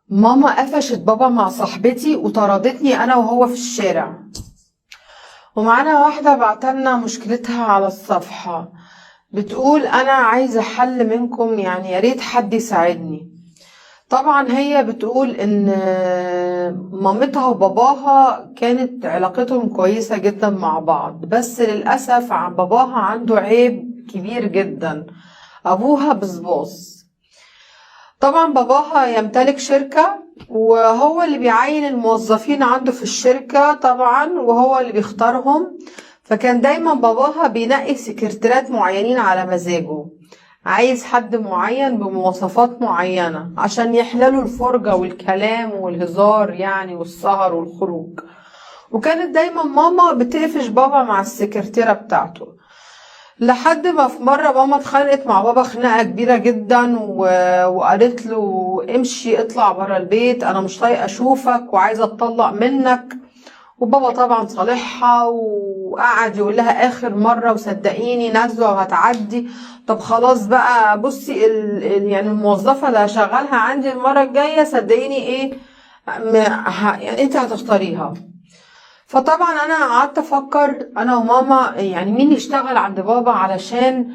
ماما قفشت بابا مع صاحبتي وطردتني انا وهو في الشارع. ومعانا واحدة بعتلنا مشكلتها على الصفحة، بتقول انا عايزة حل منكم، يعني يا ريت حد يساعدني. طبعا هي بتقول ان مامتها وباباها كانت علاقتهم كويسة جدا مع بعض، بس للأسف باباها عنده عيب كبير جدا، ابوها بصباص. طبعا باباها يمتلك شركة وهو اللي بيعين الموظفين عنده في الشركة طبعا، وهو اللي بيختارهم. فكان دايما باباها بينقي سكرتيرات معينين على مزاجه، عايز حد معين بمواصفات معينة عشان يحللوا الفرجة والكلام والهزار يعني والسهر والخروج. وكانت دايما ماما بتقفش بابا مع السكرتيرة بتاعته، لحد ما في مرة ماما اتخانقت مع بابا خناقة كبيرة جدا وقالت له امشي اطلع برا البيت، انا مش طايقة اشوفك وعايزة اتطلق منك. وبابا طبعا صالحها وقعد يقول لها اخر مرة وصدقيني نازلة وهتعدي، طب خلاص بقى بصي يعني الموظفة اللي هشغلها عندي المرة الجاية صدقيني ايه يعني انت هتختاريها. فطبعا انا قعدت افكر انا وماما يعني مين يشتغل عند بابا علشان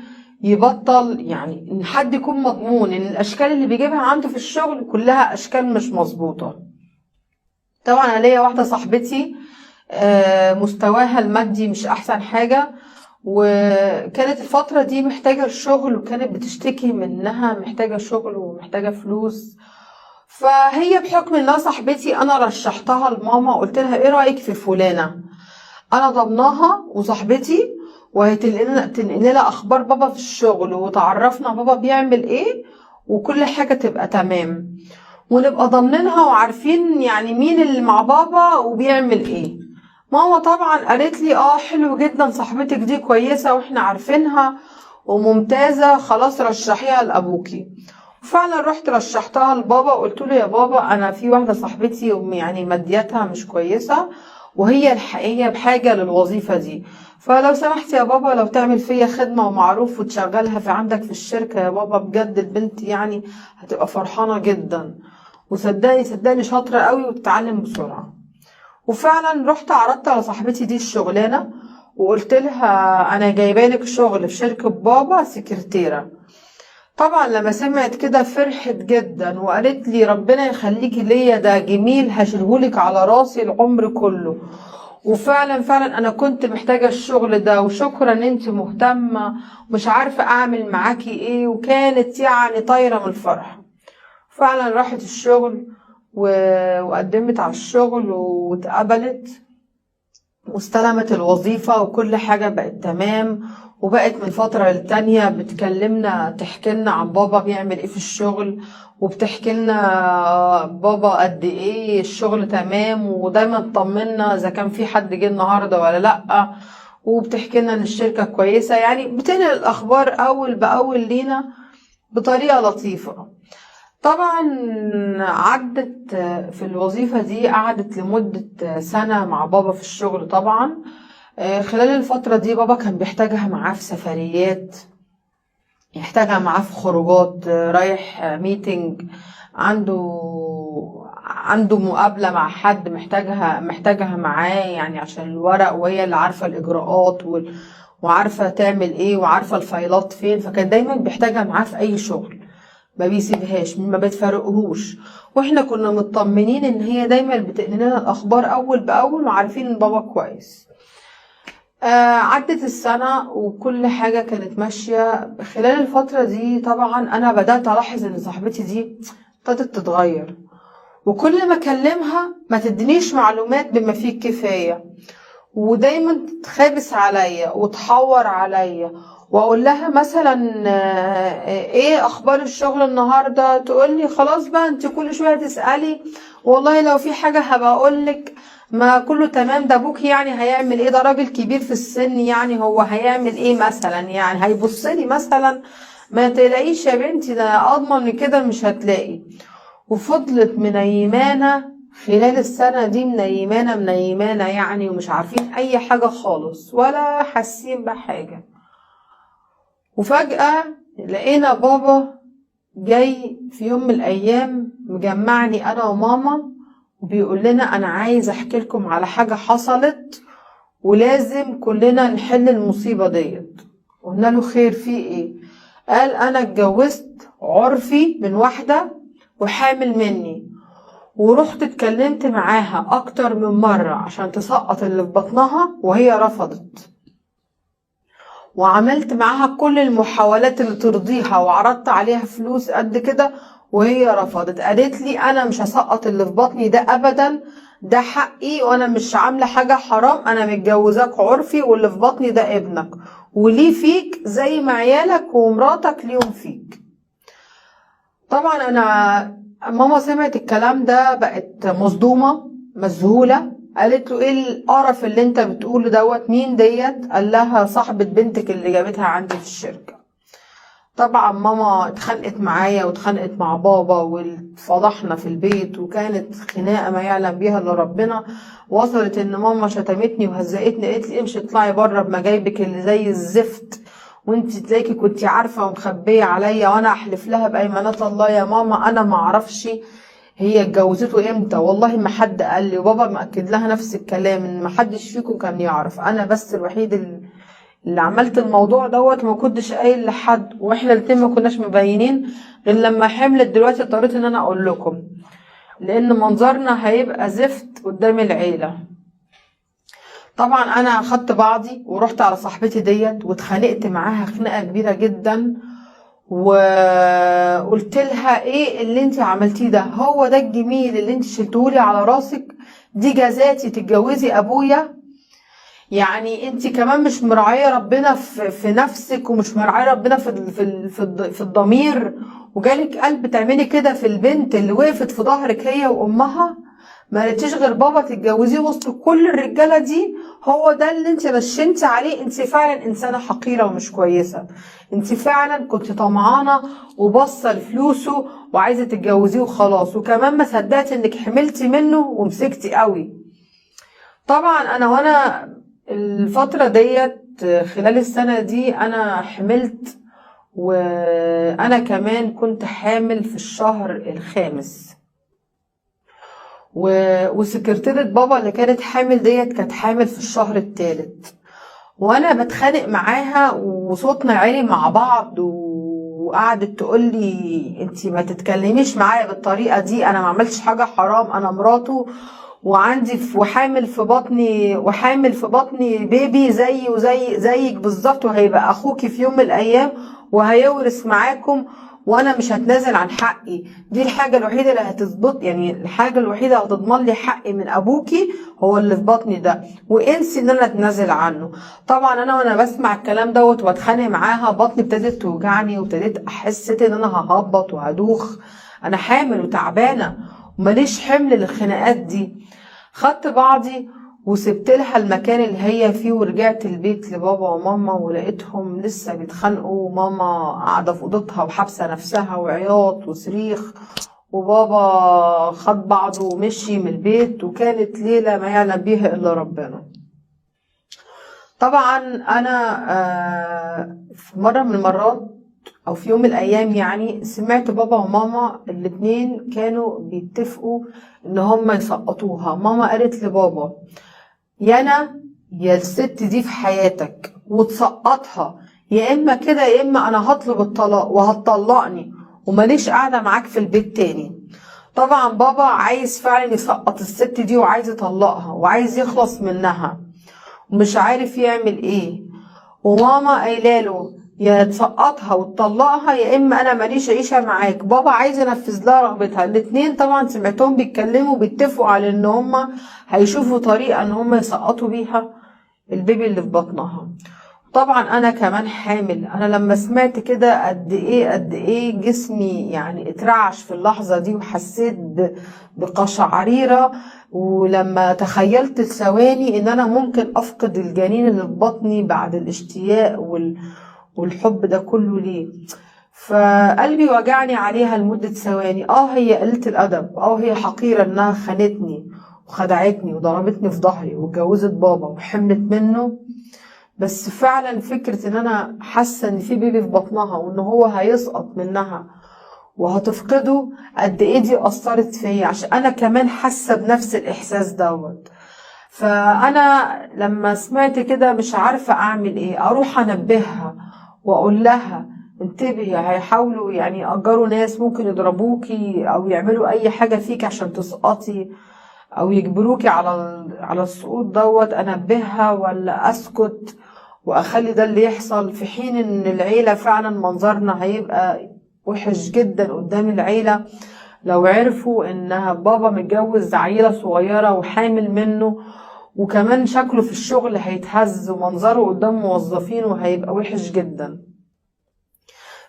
يبطل، يعني ان حد يكون مضمون ان الاشكال اللي بيجيبها عنده في الشغل كلها اشكال مش مظبوطة. طبعا انا ليا واحدة صاحبتي مستواها المادي مش احسن حاجة، وكانت الفترة دي محتاجه الشغل، وكانت بتشتكي منها محتاجه شغل ومحتاجة فلوس. فهي بحكم انها صاحبتي انا رشحتها لماما، قلت لها ايه رايك في فلانه، انا ضمناها وصاحبتي وهتنقل لها اخبار بابا في الشغل وتعرفنا بابا بيعمل ايه وكل حاجة تبقى تمام، ونبقى ضامنينها وعارفين يعني مين اللي مع بابا وبيعمل ايه. ماما طبعا قالت لي اه حلو جدا صاحبتك دي كويسة واحنا عارفينها وممتازة، خلاص رشحيها لابوكي. فعلا رحت رشحتها لبابا وقلت له يا بابا انا في واحدة صاحبتي يعني مادياتها مش كويسة وهي الحقيقة بحاجة للوظيفة دي، فلو سمحت يا بابا لو تعمل فيا خدمة ومعروف وتشغلها في عندك في الشركة يا بابا، بجد البنت يعني هتبقى فرحانة جدا، وصدقني صدقني شاطرة قوي وبتتعلم بسرعة. وفعلا رحت عرضت على صاحبتي دي الشغلانة وقلت لها انا جايبه لك شغل في شركة بابا سكرتيره. طبعا لما سمعت كده فرحت جدا وقالت لي ربنا يخليكي ليا، ده جميل هشيلهولك على راسي العمر كله، وفعلا فعلا انا كنت محتاجه الشغل ده، وشكرا ان انت مهتمة ومش عارفه اعمل معاكي ايه، وكانت يعني طايره من الفرح. فعلا راحت الشغل وقدمت على الشغل واتقبلت واستلمت الوظيفة وكل حاجة بقت تمام. وبقت من فترة للتانية بتكلمنا تحكي لنا عن بابا بيعمل ايه في الشغل، وبتحكي لنا بابا قد ايه الشغل تمام، ودايما تطمنا اذا كان في حد جه النهارده ولا لأ، وبتحكي لنا ان الشركة كويسة، يعني بتنقل الاخبار اول باول لينا بطريقة لطيفة. طبعا عدت في الوظيفة دي، قعدت لمدة سنة مع بابا في الشغل. طبعا خلال الفترة دي بابا كان بيحتاجها معاه في سفريات، يحتاجها معاه في خروجات، رايح meeting، عنده مقابلة مع حد محتاجها معاه يعني عشان الورق، وهي اللي عارفة الإجراءات وعارفة تعمل ايه وعارفة الفايلات فين، فكان دايما بيحتاجها معاه في أي شغل، ما بيسيبهاش ما بتفارقهوش. واحنا كنا مطمنين ان هي دايما بتنقل لنا الاخبار اول باول وعارفين ان بابا كويس. عدت السنة وكل حاجة كانت ماشية. خلال الفترة دي طبعا أنا بدأت ألاحظ إن صاحبتي دي ابتدت تتغير، وكل ما أكلمها ما تدينيش معلومات بما فيه الكفاية، ودايما تتخابس عليا وتحور عليا، واقول لها مثلا ايه اخبار الشغل النهارده، تقول لي خلاص بقى انت كل شوية تسالي، والله لو في حاجة هبقى اقول لك، ما كله تمام، ده ابوك يعني هيعمل ايه، ده راجل كبير في السن يعني هو هيعمل ايه مثلا، يعني هيبص لي مثلا، ما تقلقيش يا بنتي ده اضمن من كده مش هتلاقي. وفضلت منيمانه خلال السنة دي، منيمانه منيمانه يعني، ومش عارفين اي حاجة خالص ولا حاسين بحاجة. وفجأة لقينا بابا جاي في يوم من الأيام مجمعني انا وماما وبيقول لنا انا عايز احكي لكم على حاجة حصلت ولازم كلنا نحل المصيبة ديت. قلنا له خير، في ايه؟ قال انا اتجوزت عرفي من واحدة وحامل مني، ورحت اتكلمت معاها اكتر من مرة عشان تسقط اللي في بطنها وهي رفضت، وعملت معاها كل المحاولات اللي ترضيها وعرضت عليها فلوس قد كده وهي رفضت. قالت لي انا مش هسقط اللي في بطني ده ابدا، ده حقي وانا مش عاملة حاجة حرام، انا متجوزاك عرفي واللي في بطني ده ابنك وليه فيك زي ما عيالك ومراتك ليهم فيك. طبعا انا ماما سمعت الكلام ده بقت مصدومة مذهولة، قالت له ايه القرف اللي انت بتقوله دوت، مين ديت؟ قال لها صاحبة بنتك اللي جابتها عندي في الشركة. طبعا ماما اتخانقت معايا واتخانقت مع بابا واتفضحنا في البيت، وكانت خناقة ما يعلم بيها الا ربنا. وصلت ان ماما شتمتني وهزقتني، قالت لي امشي اطلعي بره بمجايبك اللي زي الزفت، وانت تلاقيكي كنتي عارفة ومخبية عليا، وانا احلف لها بايمانات الله يا ماما انا ما اعرفش هي اتجوزته امتى، والله ما حد قال لي، وبابا مأكد لها نفس الكلام ان ما حدش فيكم كان يعرف، انا بس الوحيد اللي عملت الموضوع دوت، ما كنتش قايل لحد، واحنا الاتنين ما كناش مبينين غير لما حملت. دلوقتي اضطريت ان انا اقول لكم لان منظرنا هيبقى زفت قدام العيلة. طبعا انا خدت بعضي ورحت على صاحبتي ديت واتخانقت معاها خناقة كبيرة جدا، وقلت لها ايه اللي انت عملتيه ده، هو ده الجميل اللي انت شلتهولي على راسك، دي جزاتي تتجوزي ابويا؟ يعني انت كمان مش مراعيه ربنا في نفسك، ومش مراعيه ربنا في الضمير، وجالك قلب تعملي كده في البنت اللي وقفت في ظهرك هي وامها، ما لقيتيش غير بابا تتجوزيه وسط كل الرجاله دي، هو ده اللي انت نشنتي عليه؟ انت فعلا انسانه حقيره ومش كويسه، انت فعلا كنت طمعانه وباصه لفلوسه وعايزه تتجوزيه وخلاص، وكمان ما صدقتي انك حملتي منه ومسكتي قوي. طبعا انا وانا الفتره ديت خلال السنه دي انا حملت، وانا كمان كنت حامل في الشهر الخامس، وسكرتيرة بابا اللي كانت حامل ديت كانت حامل في الشهر الثالث، وانا بتخانق معاها وصوتنا عالي مع بعض، وقعدت تقول لي انتي ما تتكلميش معايا بالطريقه دي، انا ما عملتش حاجه حرام، انا مراته وعندي وحامل في بطني، وحامل في بطني بيبي زي وزي زيك بالظبط، وهيبقى اخوكي في يوم من الايام وهيورث معاكم، وانا مش هتنازل عن حقي، دي الحاجه الوحيده اللي هتظبط، يعني الحاجه الوحيده اللي هتضمن لي حقي من ابوكي هو اللي في بطني ده، وانسي ان انا اتنازل عنه. طبعا انا وانا بسمع الكلام دوت وبتخانق معاها بطني ابتدت توجعني، وابتديت احس ان انا ههبط وهدوخ، انا حامل وتعبانه وماليش حمل للخناقات دي. خدت بعضي وسبت لها المكان اللي هي فيه ورجعت البيت لبابا وماما، ولقيتهم لسه بيتخانقوا، وماما قاعدة في اوضتها وحابسة نفسها وعياط وصريخ، وبابا خد بعضه ومشي من البيت، وكانت ليلة ما يعلم بيها إلا ربنا. طبعا أنا في مرة من المرات أو في يوم من الأيام يعني سمعت بابا وماما الاتنين كانوا بيتفقوا إن هما يسقطوها. ماما قالت لبابا يا أنا يا الست دي في حياتك وتسقطها، يا إما كده يا إما أنا هطلب الطلاق وهتطلقني وماليش قاعدة معاك في البيت تاني. طبعا بابا عايز فعلا يسقط الست دي وعايز يطلقها وعايز يخلص منها ومش عارف يعمل ايه، وماما قايله له يا تسقطها وتطلقها يا اما انا ماليش عيشه معاك. بابا عايز ينفذ لها رغبتها. الاتنين طبعا سمعتهم بيتكلموا بيتفقوا على ان هما هيشوفوا طريقه ان هما يسقطوا بيها البيبي اللي في بطنها. طبعا انا كمان حامل، انا لما سمعت كده قد ايه جسمي يعني اترعش في اللحظه دي، وحسيت بقشعريره، ولما تخيلت الثواني ان انا ممكن افقد الجنين اللي في بطني بعد الاشتياق والحب ده كله ليه، فقلبي وجعني عليها لمدة ثواني. هي قلة الأدب، هي حقيرة انها خانتني وخدعتني وضربتني في ظهري واتجوزت بابا وحملت منه، بس فعلا فكرة ان انا حاسة ان في بيبي في بطنها وان هو هيسقط منها وهتفقده، قد ايه دي اثرت فيا، عشان انا كمان حاسه بنفس الاحساس دوت. فانا لما سمعت كده مش عارفه اعمل ايه، اروح انبهها واقول لها انتبهي هيحاولوا يعني يأجروا ناس ممكن يضربوكي او يعملوا اي حاجة فيك عشان تسقطي او يجبروكي على السقوط دوت، انبهها ولا اسكت واخلي ده اللي يحصل، في حين ان العيلة فعلا منظرنا هيبقى وحش جدا قدام العيلة لو عرفوا انها بابا متجوز عيلة صغيرة وحامل منه، وكمان شكله في الشغل هيتهز ومنظره قدام موظفين وهيبقى وحش جدا.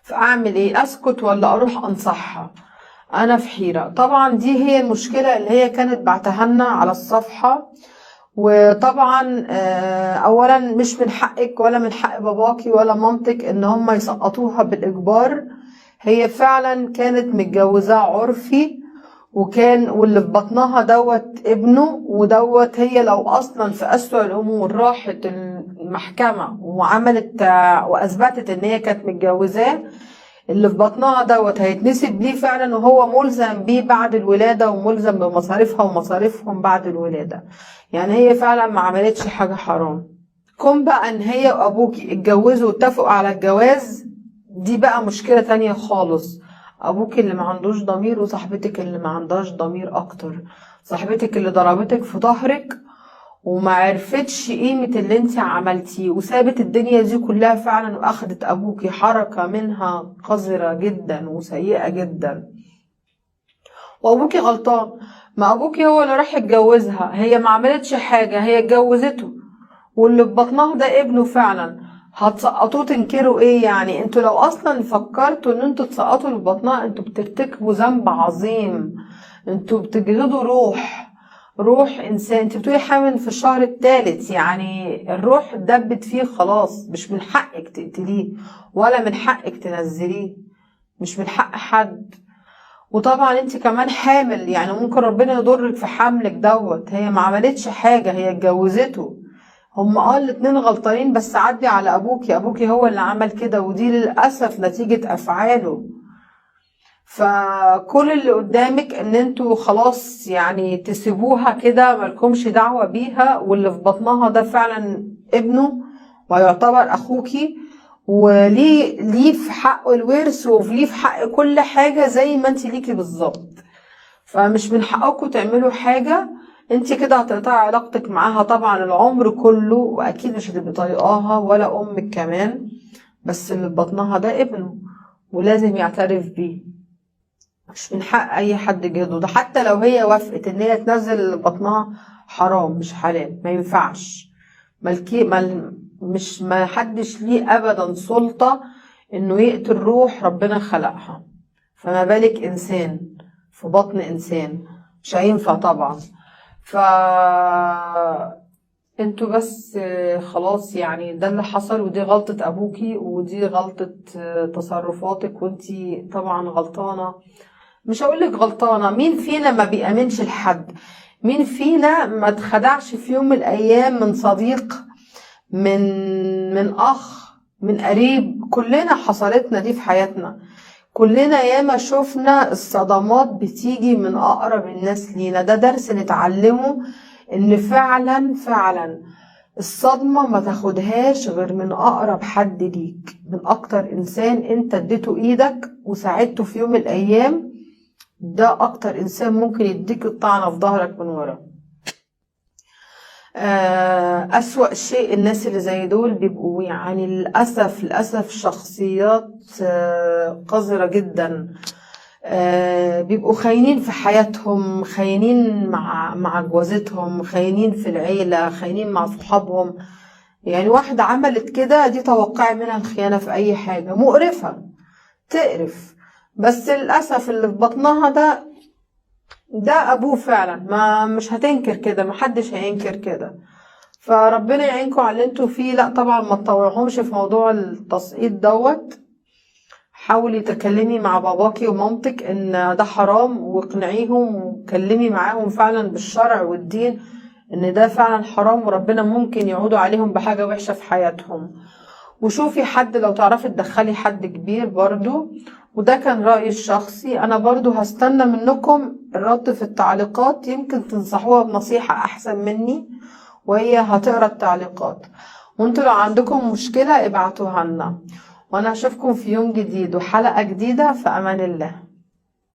فاعمل ايه؟ اسكت ولا اروح انصحها؟ انا في حيرة. طبعا دي هي المشكلة اللي هي كانت بعتها لنا على الصفحة. وطبعا اولا مش من حقك ولا من حق باباكي ولا مامتك ان هم يسقطوها بالاجبار. هي فعلا كانت متجوزاه عرفي، واللي في بطنها دوت ابنه، ودوت هي لو اصلا في اسوأ الامور راحت المحكمة وعملت واثبتت ان هي كانت متجوزاه، اللي في بطنها دوت هيتنسب ليه فعلا، وهو ملزم بيه بعد الولادة وملزم بمصاريفها ومصاريفهم بعد الولادة. يعني هي فعلا ما عملتش حاجة حرام. كون بقى ان هي وابوكي اتجوزوا واتفقوا على الجواز، دي بقى مشكلة تانية خالص. ابوك اللي ما عندوش ضمير، وصاحبتك اللي ما عندهاش ضمير اكتر، صاحبتك اللي ضربتك في ظهرك وما عرفتش قيمة اللي انت عملتيه، وسابت الدنيا دي كلها فعلا واخدت ابوكي، حركة منها قذرة جدا وسيئة جدا. وابوكي غلطان، ما ابوكي هو اللي راح يتجوزها، هي ما عملتش حاجة، هي اتجوزته، واللي في بطنها ده ابنه فعلا. هتسقطوه تنكروا ايه يعني؟ انتوا لو اصلا فكرتوا ان انتوا تسقطوا اللي في بطنها، انتوا بترتكبوا ذنب عظيم، انتوا بتجهضوا روح انسان. انت بتقولي حامل في الشهر الثالث، يعني الروح دبت فيه خلاص، مش من حقك تقتليه ولا من حقك تنزليه، مش من حق حد. وطبعا انت كمان حامل، يعني ممكن ربنا يضرك في حملك دوت. هي ما عملتش حاجة، هي اتجوزته. هم الاتنين غلطانين، بس عدي على ابوكي، ابوكي هو اللي عمل كده، ودي للأسف نتيجة افعاله. فكل اللي قدامك ان انتوا خلاص يعني تسيبوها كده، مالكمش دعوة بيها، واللي في بطنها ده فعلا ابنه ويعتبر اخوكي، وليه ليه في حقه الورث وليه في حق كل حاجة زي ما انت ليكي بالظبط. فمش من حقكم تعملوا حاجة، انت كده هتقطعي علاقتك معاها طبعا العمر كله، واكيد مش هتبقي طايقاها ولا امك كمان، بس اللي في بطنها ده ابنه ولازم يعترف بيه، مش من حق اي حد يجهضه. ده حتى لو هي وافقت ان هي تنزل اللي بطنها، حرام مش حلال، ما ينفعش. ملكي مل مش ما حدش ليه ابدا سلطة انه يقتل روح ربنا خلقها، فما بالك انسان في بطن انسان، مش هينفع طبعا. ف انتوا بس خلاص، يعني ده اللي حصل، ودي غلطة ابوكي ودي غلطة تصرفاتك، وانتي طبعا غلطانة. مش هقولك غلطانة، مين فينا ما بيأمنش لحد؟ مين فينا ما اتخدعش في يوم من الايام من صديق، من اخ، من قريب؟ كلنا حصلتنا دي في حياتنا، كلنا ياما شفنا الصدمات بتيجي من اقرب الناس لينا. ده درس نتعلمه، ان فعلا فعلا الصدمة ما تاخدهاش غير من اقرب حد ليك، من اكتر انسان انت اديته ايدك وساعدته في يوم من الايام، ده اكتر انسان ممكن يديك الطعنة في ظهرك من ورا. أسوأ شيء الناس اللي زي دول بيبقوا يعني للأسف للأسف شخصيات قذرة جدا، بيبقوا خاينين في حياتهم، خاينين مع جوازتهم، خاينين في العيلة، خاينين مع صحابهم. يعني واحدة عملت كده دي توقعي منها الخيانة في أي حاجة، مقرفة تقرف، بس للأسف اللي في بطنها ده أبوه فعلا، ما مش هتنكر كده، محدش هينكر كده. فربنا يعينكم على اللي انتوا فيه. لا طبعا ما تطوعهمش في موضوع التسقيط دوت، حاولي تكلمي مع باباكي ومامتك ان ده حرام، واقنعيهم وكلمي معاهم فعلا بالشرع والدين ان ده فعلا حرام، وربنا ممكن يعودوا عليهم بحاجة وحشة في حياتهم. وشوفي حد لو تعرفي تدخلي حد كبير برضو، وده كان رأيي الشخصي. أنا برضو هستنى منكم الرد في التعليقات، يمكن تنصحوها بنصيحة أحسن مني وهي هتقرأ التعليقات. وانتوا لو عندكم مشكلة ابعتوها لنا، وأنا أشوفكم في يوم جديد وحلقة جديدة. في أمان الله.